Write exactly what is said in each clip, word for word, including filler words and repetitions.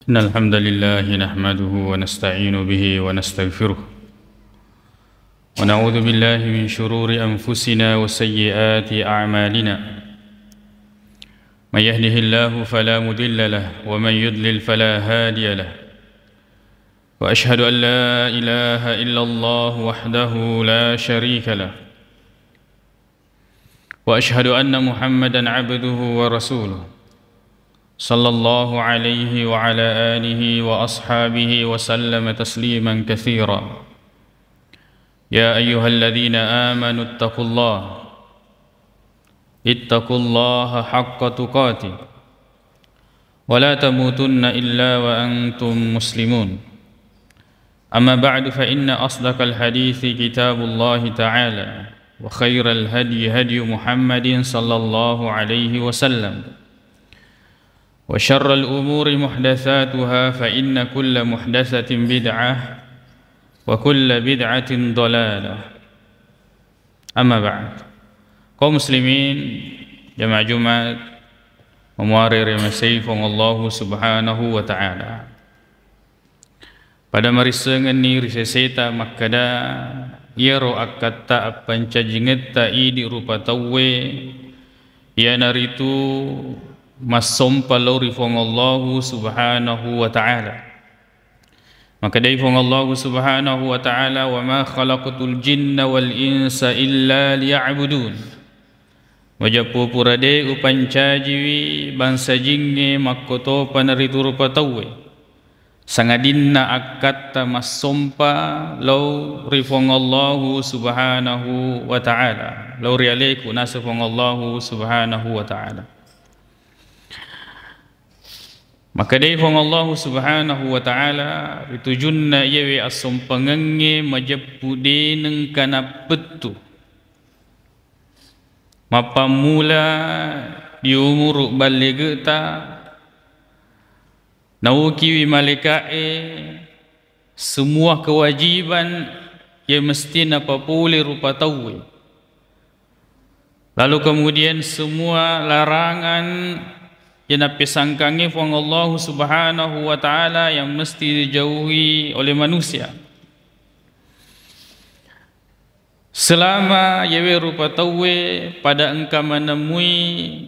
إن الحمد لله نحمده ونستعين به ونستغفره، ونعوذ بالله من شرور أنفسنا وسيئات أعمالنا. من يهده الله فلا مضل له، ومن يضلل فلا هادي له. وأشهد أن لا إله إلا الله وحده لا شريك له، وأشهد أن محمدا عبده ورسوله، صلى الله عليه وعلى آله وأصحابه وسلم تسليما كثيرا. يا أيها الذين آمنوا اتقوا الله، اتقوا الله حق تقاته، ولا تموتن إلا وأنتم مسلمون. أما بعد، فإن أصدق الحديث كتاب الله تعالى، وخير الهدي هدي محمد صلى الله عليه وسلم، وشر الأمور محدثاتها، فإن كل محدثة بدعة، وكل بدعة ضلالة. Amma ba'd. Kaum muslimin, jamaah Jumat, mamuare riamasei Puang Allahu Subhanahu wa Ta'ala. Pada marissengenni ri seseta makkeda, iyaro akkatta appancajingetta idi rupa tauwe, iyanaritu massompa lao ri Puang Allahu Subhanahu wa Ta'ala. Makkedai Puang Allahu Subhanahu wa Ta'ala, "Wa ma khalaqtul jinna wal insa illa liya'budun." Majeppu pura de upancajiwi bangsa jingnge makkotopa naritu rupa tauwe, sangadinna akkatta massompa lao ri Puang Allahu Subhanahu wa Ta'ala, lao ri aleku naseng Puang Allahu Subhanahu wa Ta'ala. Makkedai Puang Allahu Subhanahu wa Ta'ala, ritujunna iyawe assompangengnge majeppu de nengka nappettu. Mappammula di umuru ballegeta, naukiwi malaika'e, semua kewajiban yang mesti napapole rupa tauwe. Lalu kemudian semua larangan yang napesangkangi Puang Allahu Subhanahu wa Ta'ala yang mesti dijauhi oleh manusia. Selama iyawe rupa tauwe pada engka menemui,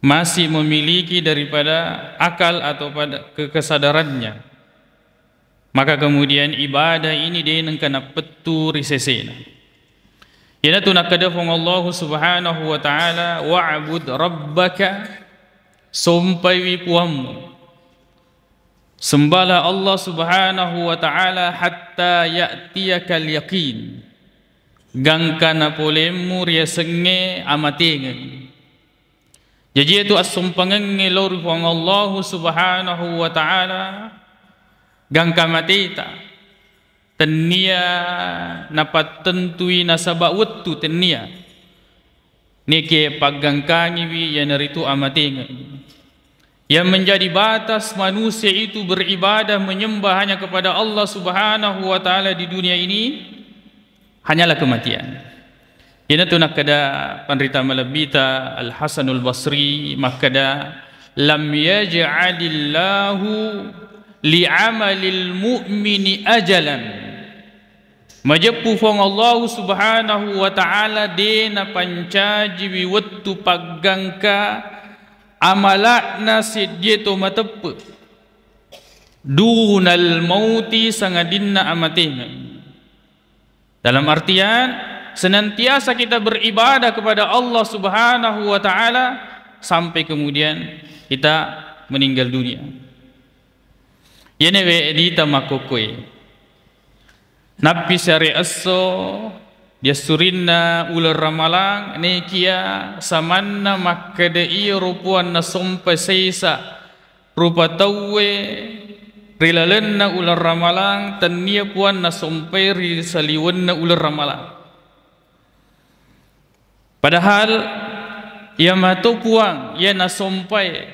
masih memiliki daripada akal atau pada ke-, kesadarannya, maka kemudian ibadah ini de nengka nappettu ri sesena. Iyanatu nakkeda Puang Allahu Subhanahu wa Ta'ala, "Wa'bud rabbaka," sompaiwi Puammu. Sembahlah Allah Subhanahu wa Ta'ala hatta ya'tiyakal yaqin. Gangka napolemmu riasengnge amatengeng. Jaji, iyatu assompangengnge lao ri Puang Allahu Subhanahu wa Ta'ala, gangka mateta, tennia napattentui nasaba wettu, tennia. Neke paggangkangiwi iyanaritu amatengeng. Yang menjadi batas manusia itu beribadah, menyembah hanya kepada Allah Subhanahu wa Ta'ala di dunia ini, hanyalah kematian. Iyanatu nakkeda panrita malebbita Al-Hasanul Basri, makkeda, "Lam yaj'alillahu li'amalil mu'mini ajalan." Majeppu Puang Allahu Subhanahu wa Ta'ala de napancajiwi wettu paggangka amala'na seddie to mateppe, dunal mauti, sangadinna amatengeng. Dalam artian, senantiasa kita beribadah kepada Allah Subhanahu wa Ta'ala sampai kemudian kita meninggal dunia. Iyanewe dita makkokkoe. Nappi siare esso, diassurinna uleng ramalang, nekia samanna makkeda iyaro puanna sompa seisa rupa tauwe ri lalenna uleng ramalang, tennia puanna sompai ri saliwenna uleng ramalang. Padahal iya mato puang, iya nasompai,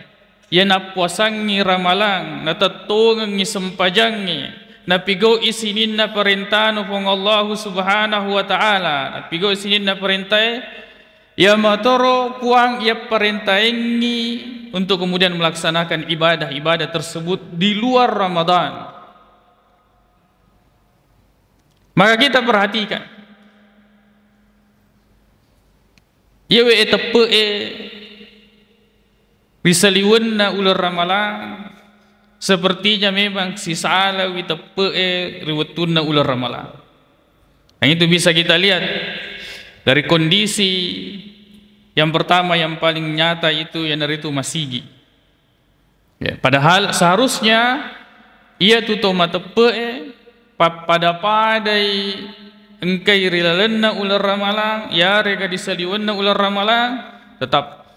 iya nappuasangngi ramalang, natettongengngi sempajangnge, napigau'i sininna parentana Puang Allahu Subhanahu wa Ta'ala, napigau'i sininna parentae, iya matoro puang iya parentaengngi untuk kemudian melaksanakan ibadah-ibadah tersebut di luar Ramadan. Maka kita perhatikan, iyawe teppe'e ri saliwenna uleng Ramalang, sepertinya memang sisalawi teppe'e ri wettunna uleng Ramalang. Dan itu bisa kita lihat dari kondisi yang pertama, yang paling nyata itu iyanaritu masigi. Ya, padahal seharusnya iyatu to mateppe'e pappada-padai engkai ri lalenna uleng Ramalang, yarega di saliwenna uleng Ramalang, tetap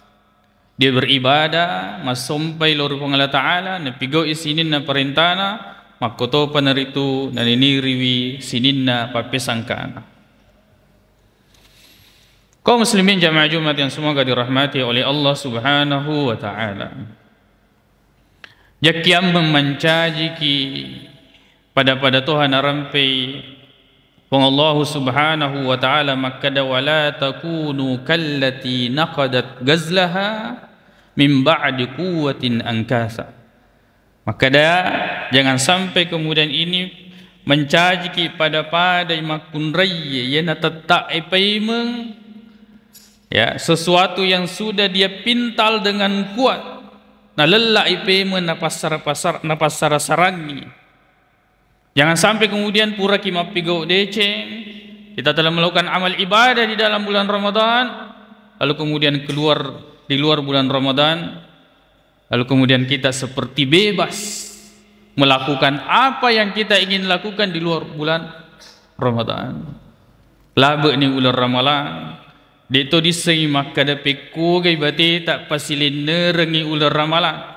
dia beribadah, massompai lao ri Puang Allah Ta'ala, napigau'i sininna parentana, makkotopa naritu naniniriwi sininna pappesangkana. Kaum muslimin jamaah Jumat yang semoga dirahmati oleh Allah Subhanahu wa Ta'ala. Jakkiammeng mancajiki pada-pada toha narampei Puang Allahu Subhanahu wa Ta'ala makkeda, "Wala takunu kallati naqadat ghazlaha min ba'di quwwatin ankatha." Makkeda, jangan sampai kemudian ini mencajiki pada-padai makkunraie, iya natetta'e paimeng, ya, sesuatu yang sudah dia pintal dengan kuat, nalella'i paimeng, napassara-pasar-, napassara-sarangi. Jangan sampai kemudian puraki mappigau deceng, kita telah melakukan amal ibadah di dalam bulan Ramadan, lalu kemudian keluar, di luar bulan Ramadan, lalu kemudian kita seperti bebas melakukan apa yang kita ingin lakukan di luar bulan Ramadan. Labe'ni uleng Ramalang, de'to dissengi makkeda pekkogai bateta pasilennerengngi uleng Ramalang.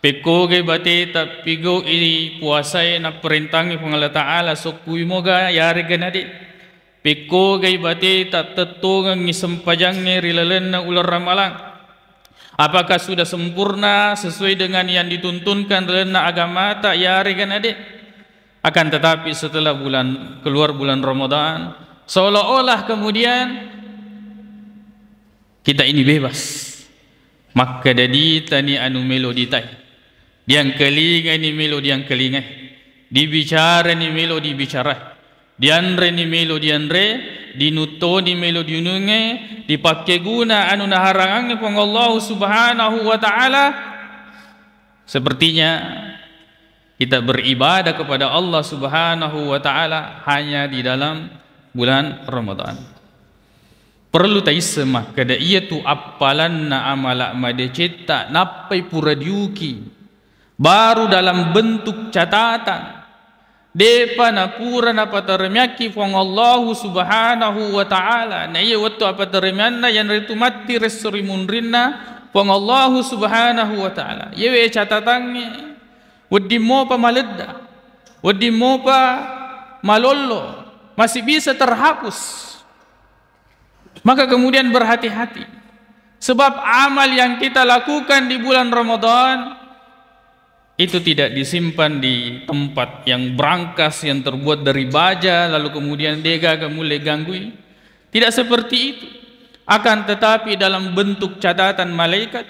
Pekkogai bateta pigau'i puasae napparentangngi Puang Allah Ta'ala, sokkui moga yarega nade. Pekkogai bateta tettongengngi sempajangnge ri lalenna uleng Ramalang. Apakah sudah sempurna sesuai dengan yang dituntunkan ri lalenna agamata yarega nade? Akan tetapi setelah bulan, keluar bulan Ramadan, seolah-olah kemudian kita ini bebas. Makkeda ditani anu melo ditai. Diangkalingani melo diangkalingai. Dibicarani melo dibicarai. Dianreni melo dianre, dinuttoni melo diunungnge, dipakkeguna anu naharangangnge Puang Allahu Subhanahu wa Ta'ala. Sepertinya kita beribadah kepada Allah Subhanahu wa Ta'ala hanya di dalam bulan Ramadan. Perlu taisseng makkeda, iyatu appalanna amala madecetta nappai pura diuki, baru dalam bentuk catatan. Depa napura napataremiakki Puang Allahu Subhanahu wa Ta'ala. Na iya wettu appataremianna, iyanaritu matti resso ri munrinna Puang Allahu Subhanahu wa Ta'ala. Iyawe catatangnge, wedding mopa maledda, wedding mopa malollo, masih bisa terhapus. Maka kemudian berhati-hati. Sebab amal yang kita lakukan di bulan Ramadan itu tidak disimpan di tempat yang berangkas, yang terbuat dari baja, lalu kemudian degaga mulle ganggui. Tidak seperti itu. Akan tetapi dalam bentuk catatan malaikat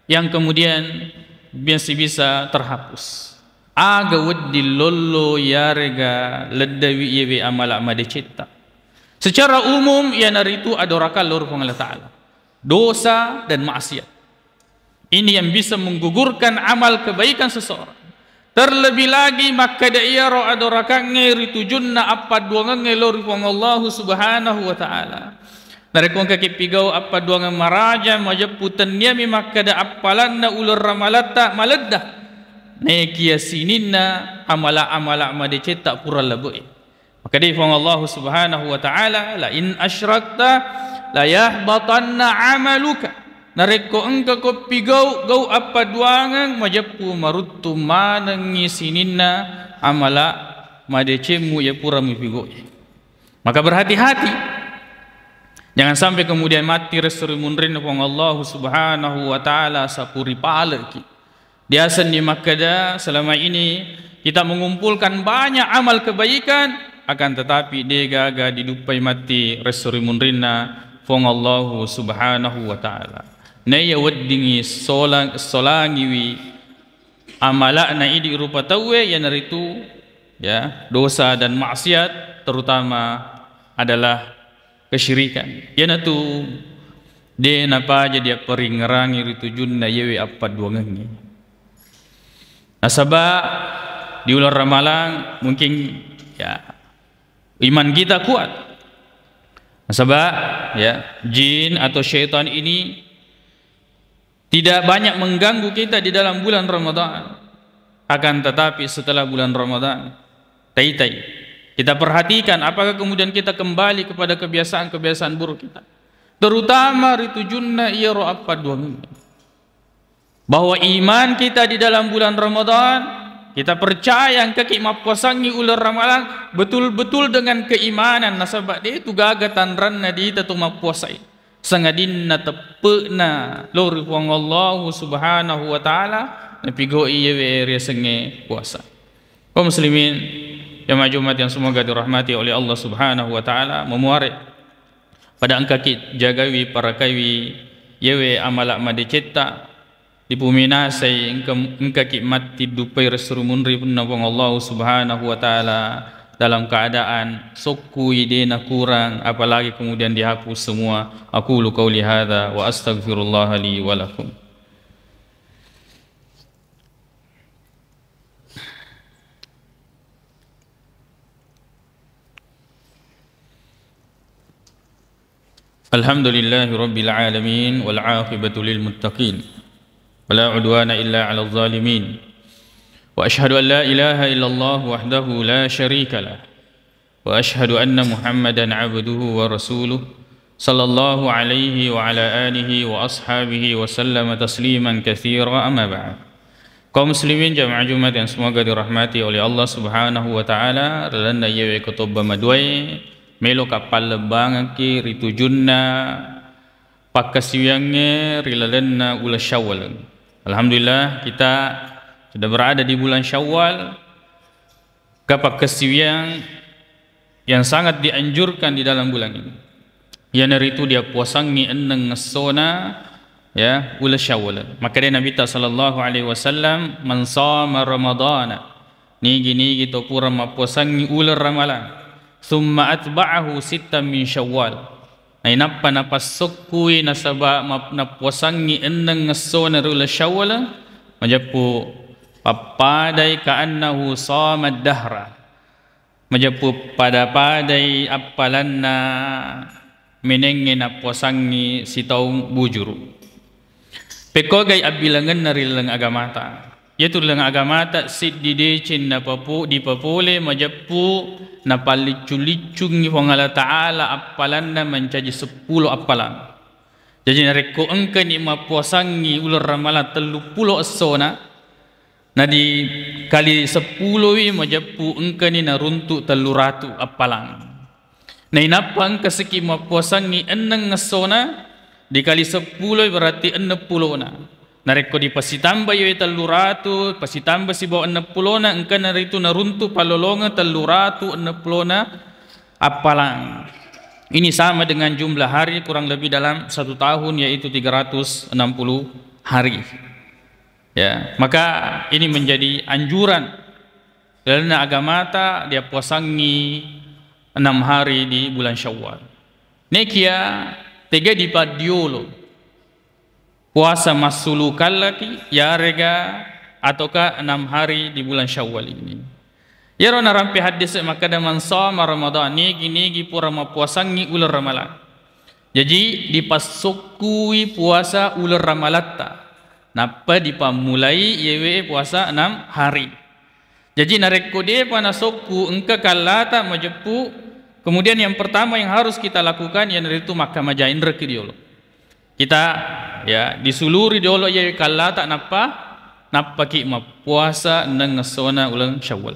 yang kemudian masih bisa terhapus. Aga wedding lollo yarega leddawi iyewe amala madecetta. Secara umum iyanaritu adorakang lao ri Puang Allah Ta'ala. Dosa dan maksiat. Ini yang bisa menggugurkan amal kebaikan seseorang. Terlebih lagi makkeda iyaro adorakangnge ri tujunna appadduangengnge lao ri Puang Allahu Subhanahu wa Ta'ala. Narekko engkaki pigau appadduangeng maraja, majeppu tenniami makkeda appalanna uleng ramalatta maledda. Nekia sininna amala-amala madecetta pura labe'e. Makkedai Puang Allahu Subhanahu wa Ta'ala, "La in asyrakta la yahbatanna amaluka." Narekko engkako pigau gau appadduangeng, majeppu maruttu manengngi sininna amala madecemmu iya pura mupigoe. Maka berhati-hati. Jangan sampai kemudian matti resso ri munrinna Puang Allahu Subhanahu wa Ta'ala sapuri paleki. Diasenni makkeda, selama ini kita mengumpulkan banyak amal kebaikan, akan tetapi degaga diduppai matti resso ri munrinna Puang Allahu Subhanahu wa Ta'ala. Naiya weddingngi solang-, solangiwi amala'na idi rupa tauwe, iyanaritu, ya, dosa dan maksiat, terutama adalah kesyirikan. Iyanatu de napaja diapparingngerangi ri tujunna iyewe appadduangengnge. Nasaba di uleng Ramalang mungkin, ya, iman kita kuat. Nasaba, ya, jin atau syaitan ini tidak banyak mengganggu kita di dalam bulan Ramadan. Akan tetapi setelah bulan Ramadan, taitai. Kita perhatikan apakah kemudian kita kembali kepada kebiasaan-kebiasaan buruk kita. Terutama ri tujunna iyaro appadduangengnge. Bahwa iman kita di dalam bulan Ramadan, kita percaya engkaki mappuasangngi uleng Ramalang betul-betul dengan keimanan, nasaba de tu gaga tanranna diita tu mappuasai. Sangadinna teppe'na lao ri Puang Allahu Subhanahu wa Ta'ala, napigau'i iyewe riasengnge puasa. Kaum muslimin, jamaah Jumat yang semoga dirahmati oleh Allah Subhanahu wa Ta'ala, mamuare pada engkaki jagaiwi, parakaiwi iyewe amala madecetta, dipuminasai engka, engkaki matti duppai resuru munri punna Puang Allah Subhanahu wa Ta'ala dalam keadaan sokkui, de nakurang, apalagi kemudian dihapus semua. Aqulu qauli hadza wa astaghfirullaha li wa lakum. الحمد لله رب العالمين، والعاقبة للمتقين، ولا عدوان إلا على الظالمين، وأشهد أن لا إله إلا الله وحده لا شريك له، وأشهد أن محمدا عبده ورسوله، صلى الله عليه وعلى آله وأصحابه وسلم تسليما كثيرا، أما بعد. Kaum muslimin jamaah Jumat yang semoga dirahmati oleh Allah Subhanahu wa Ta'ala, ri lalenna iyewe kotobba maduae, melo kappallebbangekki ri tujunna pakkasiwiyangnge ri lalenna uleng Syawal. Alhamdulillah, kita sudah berada di bulan Syawal, ke pakkasiwiang yang sangat dianjurkan di dalam bulan ini. Iyanaritu diappuasangngi enneng essona, ya, uleng Syawal. Makkeda Nabitta sallallahu alaihi wasallam, "Man shama Ramadana," nigi-nigi to pura mappuasangngi uleng Ramalang, "tsumma atba'ahu sittan min Syawal," nainappa napassokkui nasaba map-, nappuasangngi enneng essona ri uleng Syawal, majeppu pappadai ka'annahu shama dahra. Majeppu pada-padai appalanna menengnge nappuasangngi sitaung bujuru. Pekkogai abbilangenna ri laleng agamata. Iyatu ri laleng agamata siddi deceng napapo-, dipapole majeppu napalliccu-liccungngi Puang Allah Ta'ala appalanna mancaji seppulo appalang. Jaji narekko engkani mappuasangngi uleng Ramalang telluppulo essona, nadikali seppuloi majeppu engkani naruntu telluratu appalang. Nainappa engka siki mappuasangngi enneng essona, dikali seppuloi berarti enneppulona. Narekko dipasitambai we telluratu, pasitambai sibawa enneppulona, engkana ritu naruntu pallolongeng telluratu enneppulona appalang. Ini sama dengan jumlah hari kurang lebih dalam satu tahun, yaitu tiga ratus enam puluh hari. Ya, maka ini menjadi anjuran dalam agamata diappuasangngi enam hari di bulan Syawal. Nekia tega dipaddiolo puasa massulukallaki, yarega ataukah enam hari di bulan Syawal ini. Iyaro narampe haddese makkeda, "Man shama Ramadan," nigi-nigi pura mappuasangngi uleng Ramalang. Jaji dipassokkui puasa uleng Ramalatta, nappa dipammulai iyewe puasa enam hari. Jaji narekko depa nasokku engka kallata majeppu, kemudian yang pertama yang harus kita lakukan iyanaritu makkamaja enrekki diolo. Kita, ya, disuluri diolo iyawe kallata nappa, nappaki mappuasa enneng essona uleng Syawal.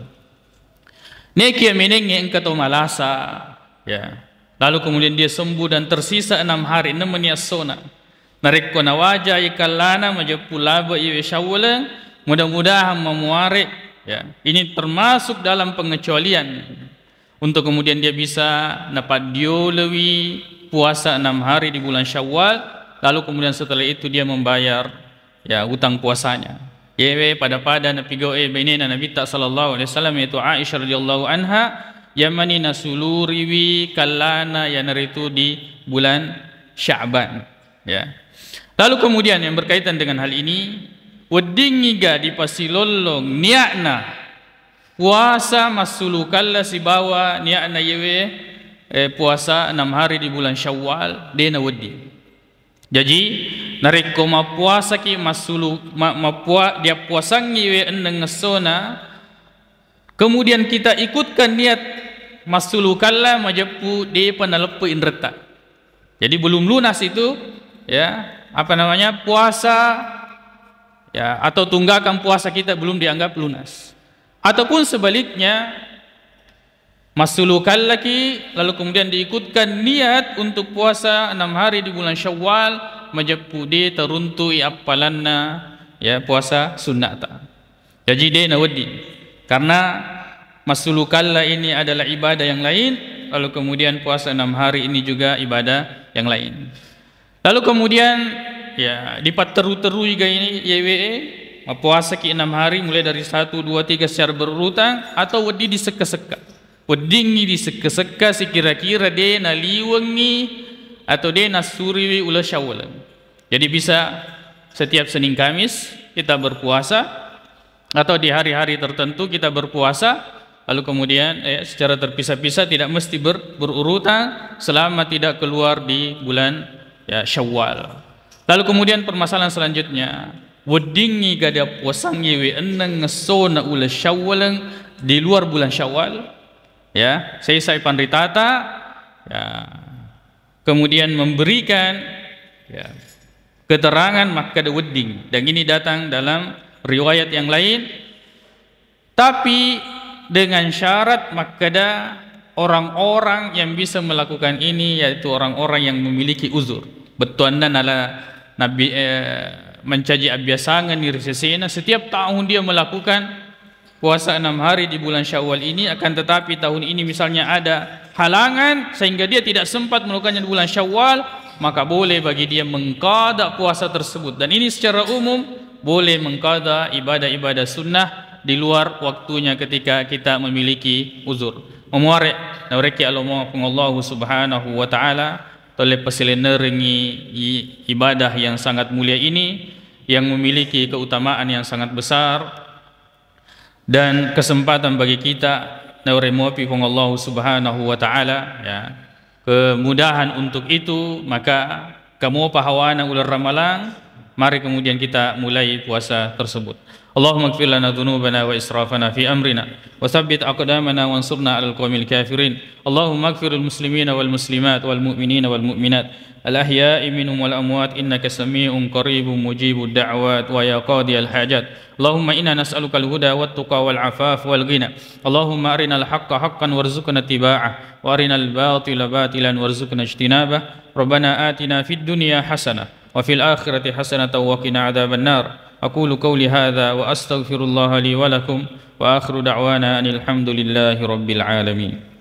Nekia menengnge engka to malasa, ya, lalu kemudian dia sembuh dan tersisa enam hari, enam meni essona. Narekko nawajai kallana majeppu laba iwe Syawal, mudah-mudahan mamuare, ya. Ini termasuk dalam pengecualian. Untuk kemudian dia bisa napaddiolewi puasa enam hari di bulan Syawal, Lalu kemudian setelah itu dia membayar, ya, utang puasanya. Yewe pada-pada napigaue bainena Nabitta sallallahu alaihi wasallam, yaitu Aisyah radhiyallahu anha, yamani nasuluriwi kallana, yanaritu di bulan Sya'ban, ya. Lalu kemudian yang berkaitan dengan hal ini, weddingngi ga dipasilollong niatna puasa massulu kalla sibawa niatna yewe, eh, puasa enam hari di bulan Syawal, de nawedding. Jaji, narekko mappuasaki massulu-, ma-, mappua-, diappuasangngi we enneng essona, kemudian kita ikutkan niat massulu kalla, majeppu depa naleppu inretta. Jadi belum lunas itu, ya, apa namanya, puasa, ya, atau tunggakan puasa kita belum dianggap lunas. Ataupun sebaliknya, massulu kallaki, lalu kemudian diikutkan niat untuk puasa enam hari di bulan Syawal, majeppu de taruntu'i appalanna, ya, puasa sunnata. Jaji de nawedding. Karena massulu kalla ini adalah ibadah yang lain, lalu kemudian puasa enam hari ini juga ibadah yang lain. Lalu kemudian, ya, dipatteru-terui ga ini, yewe, mappuasaki enam hari, mulai dari satu, dua, tiga secara berurutan, atau wedding disekka-sekka. Weddingngi disekka-sekka sekira-kira de naliwengngi atau de nassuriwi uleng Syawal. Jadi bisa setiap Senin Kamis kita berpuasa, atau di hari-hari tertentu kita berpuasa, lalu kemudian, eh, secara terpisah-pisah, tidak mesti ber-, berurutan selama tidak keluar di bulan, ya, Syawal. Lalu kemudian permasalahan selanjutnya, weddingngi ga diappuasangngi we enneng essona uleng Syawal di luar bulan Syawal, ya, seisai panritata, ya, kemudian memberikan, ya, keterangan makkeda wedding. Dan ini datang dalam riwayat yang lain. Tapi dengan syarat makkeda orang-orang yang bisa melakukan ini yaitu orang-orang yang memiliki uzur. Bettuanna nala Nabi, eh, mancaji abbiasangenni ri sesena, setiap tahun dia melakukan puasa enam hari di bulan Syawal ini, akan tetapi tahun ini misalnya ada halangan sehingga dia tidak sempat melakukannya di bulan Syawal, maka boleh bagi dia mengqada puasa tersebut. Dan ini secara umum boleh mengqada ibadah-ibadah sunnah di luar waktunya ketika kita memiliki uzur. Mamuare naureke alomo Puang Allahu Subhanahu wa Ta'ala, tolle pasilennerengi i-, ibadah yang sangat mulia ini, yang memiliki keutamaan yang sangat besar, dan kesempatan bagi kita, naure mopi Puang Allahu Subhanahu wa Ta'ala, ya, kemudahan untuk itu, maka kamopa hawana uleng Ramalang, mari kemudian kita mulai puasa tersebut. Allahumma ighfir lana dzunubana wa israfana fi amrina, wa tsabbit aqdamana wansurna 'alal qaumil kafirin. Allahumma ighfir lil muslimina wal muslimat wal mu'minina wal mu'minat, al ahya'i minhum wal amwat, innaka sami'un qaribun mujibud da'wat, wa ya qadiyal hajat. اللهم إنا نسألك الهدى والتقى والعفاف والغنى. اللهم أرنا الحق حقا وارزقنا اتباعه، وأرنا الباطل باطلا وارزقنا اجتنابه. ربنا آتنا في الدنيا حسنة وفي الآخرة حسنة وقنا عذاب النار. أقول قولي هذا وأستغفر الله لي ولكم، وآخر دعوانا أن الحمد لله رب العالمين.